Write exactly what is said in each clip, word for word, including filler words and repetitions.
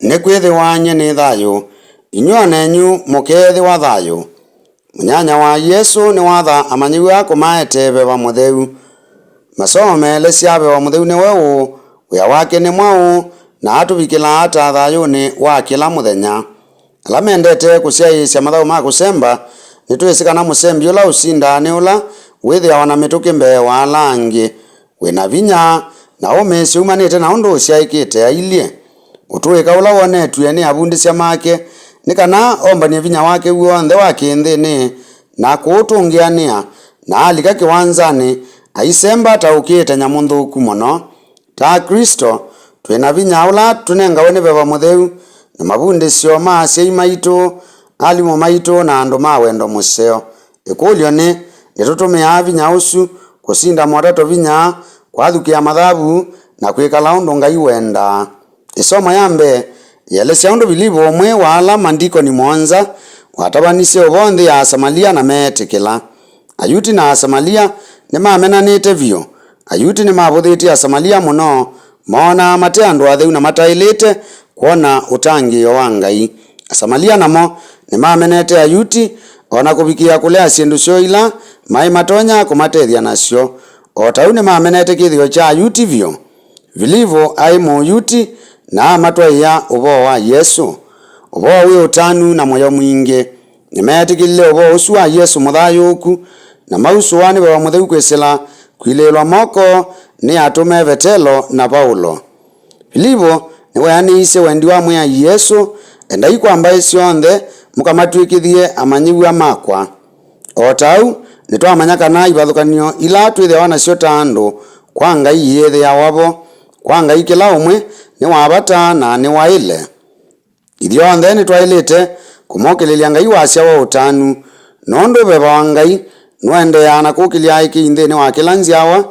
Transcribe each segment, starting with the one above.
nĩkwĩthĩwa nyie nĩ thayũ, inyw'ĩ o nenyu mũkeethĩwa thayũ. Mũnyanya wa Yesũ nĩwatha amanyĩw'a kũmaetee Veva Mũtheu. Masomo meelesya Veva Mũtheu nĩwe ũũ, wĩa wake nĩ mwaũ, na atũvikĩlaa ata thayũnĩ wa kĩla mũthenya. Ala mendete kũsyaĩĩsya mathaũ ma kũsemba, nĩtwĩsĩ kana mũsembi ũla ũsindaa nĩ ũla wĩthĩawa na mĩtũkĩ mbee wa ala angĩ. Wĩ na vinya na ũmĩĩsyo umanĩte na ũndũ ũsyaĩkĩte ailyĩ. Ũtũĩka ũla wonetw'e nĩ avundĩsya make nĩ kana ombany'e vinya wake w'onthe wa kĩ-nthĩnĩ na kũũtũngĩanĩa, na alika kĩwanzanĩ, aisemba ta ũkĩĩte nyamũ nthũku mũno. Ta Aklĩsto, twĩ na vinya ũla tũnengawe nĩ Veva Mũtheu na mavundĩsyo ma asyai maitũ, alimũ maitũ, na andũ ma wendo mũseo. Ĩkũlyo nĩ, nĩtũtũmĩaa vinya ũsu kũsinda motato vinya, kwathukĩa mathavu, na kwĩkala ũndũ Ngai wendaa? Ĩsomo ya mbee yĩelesya ũndũ Vilivu, ũmwe wa ala mandikoni mũonza, watavanisye ũvoo nthĩ ya Asamalia na meetĩkĩla. Ayuti na Asamalia nĩmamenanĩte vyũ. Ayuti nĩmavũthĩtye Asamalia mũno, moonaa mate andũ atheu na mataĩlĩte kwona ũtangĩĩo wa Ngai. Asamalia namo nĩmamenete Ayuti, o na kũvikĩĩa kũlea syĩndũ syoo ila maĩ matonya kũmatethya nasyo. O ta ũu nĩmamenete kĩthĩo kya Ayuti vyũ. Vilivu aĩ Mũyuti na amatwaĩa ũvoo wa Yesũ, ũvoo wĩ ũtanu na mũyo mwingĩ. Nĩmeetĩkĩlile ũvoo ũsu wa Yesũ mũthayũũku, na mausũwa nĩ Veva Mũtheu kwĩsĩla kwilĩĩlwa moko nĩ atũme Vetelo na Vaũlo. Vilivu nĩweanĩisye wendi wa Mwĩai Yesũ, "Endai kwa mbaĩ syonthe, mũkamatw'ĩkĩthye amanyĩw'a makwa." O ta ũu, nĩtwamanya kana ivathũkany'o ila twĩthĩawa nasyo ta andũ kwa Ngai iyĩthĩawa vo. Kwa Ngai kĩla ũmwe nĩ wa vata na nĩwaĩle. Ithyonthe nĩtwaĩlĩte kũmũkĩlĩlya Ngai wasya wa ũtanu, nũndũ Veva wa Ngai nũendeeaa na kũkĩlya aĩkĩĩi nthĩnĩ wa kĩla nzyawa,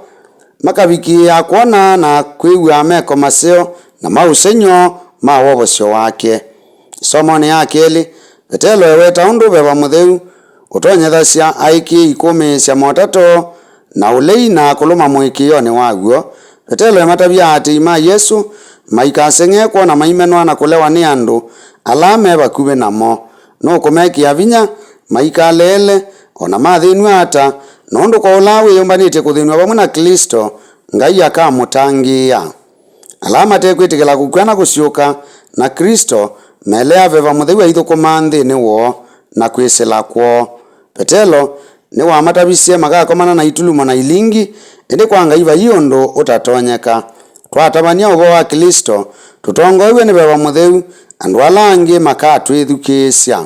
makavikĩĩa kwona na kwĩw'a meko maseo na ma ũsengy'o ma wovosyo wake. Ĩsomonĩ ya kelĩ, Vetelo eweta ũndũ Veva Mũtheu ũtonyethasya aĩkĩĩi kũmĩĩsya motato na ũlei na kũlũma mũĩkĩĩonĩ wa w'o. Vetelo ematavya aatĩĩi ma Yesũ maikaseng'e kwona maimenwa na kũlewa nĩ andũ ala me vakuvĩ namo. Nũkũmekĩa vinya maikaleele o na mathĩnw'a ata, nũndũ kwa ũla wĩyũmbanĩtye kũthĩnw'a vamwe na Klĩsto, Ngai akamũtangĩĩa. Ala matekwĩtĩkĩla kũkw'a na kũsyũka na Klĩsto melea Veva Mũtheu aithũkũma nthĩnĩ woo na kwĩsĩla kwoo. Vetelo nĩwamatavisye makakomana na itulumo na ilingi, ĩndĩ kwa Ngai vai ũndũ ũtatonyeka. Twatavany'a ũvoo wa Klĩsto tũtongoew'e nĩ Veva Mũtheu, andũ ala angĩ makatwĩthukĩĩsya.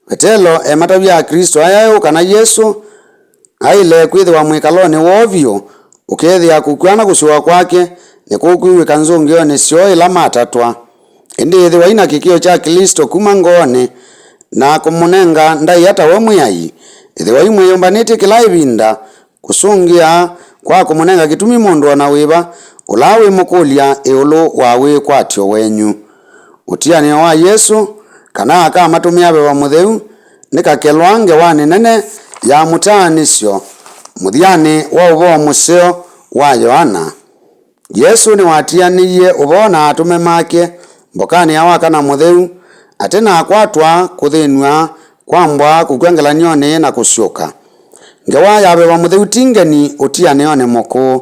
Vetelo ematavya Aklĩsto aya eũ kana Yesũ aĩle kwĩthĩwa mwĩkalonĩ woo vyũ, ũkethĩa kũkw'a na kũsyũka kwake nĩkũkwĩw'ĩka nzũngĩonĩ syoo ĩla matatwa. Ĩndĩ ĩthĩwai na kĩkĩo kya Klĩsto kuma ngoonĩ na kũmũnenga ndaĩa ta we Mwĩai. Ĩthĩwai mwĩyũmbanĩtye kĩla ĩvinda kũsũngĩa kwa kũmũnenga kĩtumi mũndũ o na wĩva ũla wĩmũkũlya ĩũlũ wa wĩkwatyo wenyu. Ũtianĩo wa Yesũ, kana akamatũmĩa Veva Mũtheu, nĩkakelwa ngewanĩ nene ya mũtaanĩsyo mũthyanĩ wa ũvoo mũseo wa Yoana. Yesũ nĩwatianĩie ũvoo na atũme make mbokanĩ ya Wakana Mũtheu, ate na akwatwa, kũthĩnw'a, kwambwa, kũkw'a ngelany'onĩ, na kũsyũka. Ngewa ya Veva Mũtheu ti ngeni ũtianĩonĩ mũkũũ.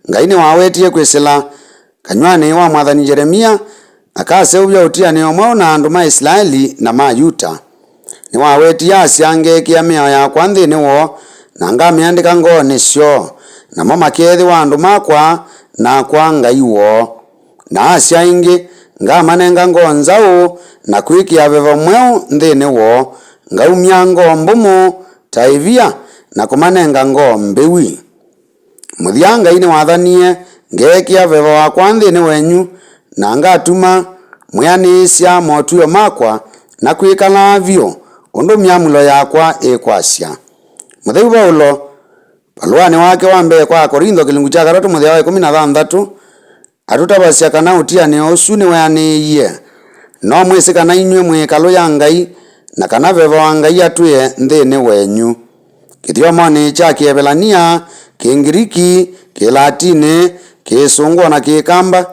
Ngai nĩwawetie kwĩsĩla kanyw'anĩ wa mwathani Yelemia, akaseũvya ũtianĩo mweũ na andũ ma Isilaeli na ma Yuta. Nĩwawetie asya, "Ngeekĩa mĩao yakwa nthĩnĩ woo, na ngamĩandĩka ngoonĩ syoo, namo makeethĩwa andũ makwa, nakwa Ngai woo." Na asya ĩngĩ, "Ngamanenga ngoo nzaũ, na kwĩkĩa veva mweũ nthĩnĩ woo, ngaumya ngoo mbũmũ ta ĩvia, na kũmanenga ngoo mbĩwi." Mũthya Ngai nĩwathanie, "Ngeekĩa veva wakwa nthĩnĩ wenyu, na ngatuma mwĩanĩĩsya motw'ĩo makwa, na kwĩkalaa vyũ ũndũ myamũlo yakwa ĩkwasya." Mũtheu Vaulo, valũanĩ wake wa mbee kwa Akorintho, kĩlungu kya katatũ, mũthĩa wa ĩkũmi na thanthatũ, atũtavasya kana ũtianĩo ũsu nĩweanĩĩie. No mwĩsĩ kana inyw'ĩ mwĩ ĩkalũ ya Ngai, na kana veva wa Ngai atwĩe nthĩnĩ wenyu. Kĩthyomonĩ kya Kĩevelania, Kĩngiliki, Kĩlatinĩ, Kĩsũngũ, o na Kĩkamba,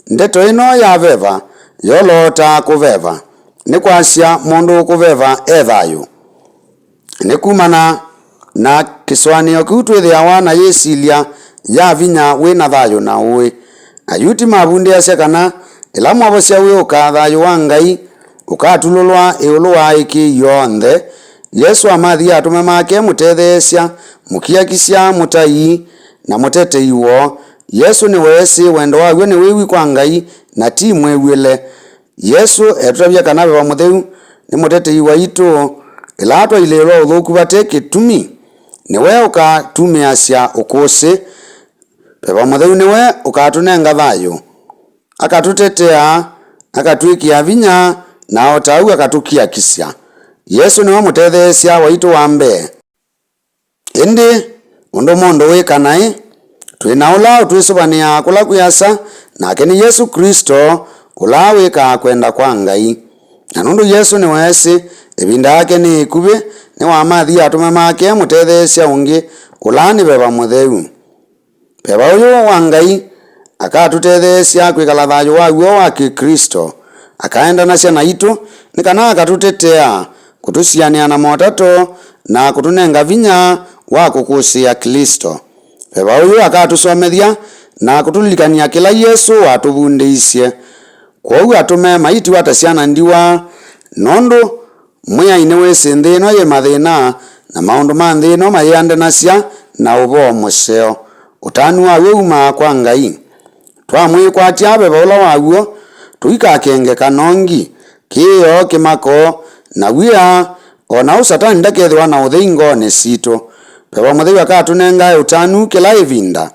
ndeto ĩno ya veva Yoloota kũveva nĩ kwasya mũndũ kũveva e thayũ. Nĩ kumana na kĩsũanĩo kĩu twĩthĩawa na yĩsilya ya vinya wĩ na thayũ na ũĩ. Ayuti mavundĩasya kana ĩla Mwovosya wĩũka, thayũ wa Ngai ũkatulũlwa ĩũlũ wa aĩkĩĩi onthe. Yesũ amathie atũme make mũtetheesya, mũkiakisya, mũtai, na mũtetei woo. Yesũ nĩweesĩ wendo wa w'o nĩ wĩwi kwa Ngai na ti mwĩw'ĩle. Yesũ etũtavya kana Veva Mũtheu nĩ mũtetei waitũ. Ĩla twailĩĩlwa ũthũku vate kĩtumi, nĩwe ũkatumĩasya ũkũsĩ. Veva Mũtheu nĩwe ũkatũnenga thayũ, akatũtetea, akatwĩkĩa vinya, na o ta ũu akatũkiakisya. Yesũ nĩwe mũtetheesya waitũ wa mbee. Ĩndĩ ũndũ mũndũ wĩ kanaĩ, twĩ na ũla ũtwĩsũvanĩaa kũla kwĩ Asa, nake nĩ Yesũ Klĩsto, ũla wĩkaa kwenda kwa Ngai. Na nũndũ Yesũ nĩweesĩ ĩvinda yake nĩ ĩkuvĩ, nĩwamathie atũme make mũtetheesya ũngĩ, ũla nĩ Veva Mũtheu. Veva ũyũ wa Ngai akatũtetheesya kwĩkala thayũ wa w'o wa Kĩklĩsto. Akaendanasya naitũ nĩ kana akatũtetea, kũtũsianĩa na motato, na kũtũnenga vinya wa kũkũsĩĩa Klĩsto. Veva ũyũ akatũsomethya na kũtũlilikany'a kĩla Yesũ watũvundĩisye. Kwoou atũme maitiwa ta syana ndiwa, nũndũ Mwĩai nĩwĩsĩ nthĩ ĩno yĩ mathĩna, na maũndũ ma nthĩ ĩno mayĩandanasya na ũvoo mũseo. Ũtanu wa w'o wumaa kwa Ngai. Twamwĩkwatya Veva ũla wa w'o, tũikakenge kanongi, kĩĩo, kĩmako, na wia, o na ũu Satani ndakethĩwa na ũthei ngoonĩ sitũ. Veva Mũtheu akatũnengae ũtanu kĩla ĩvinda.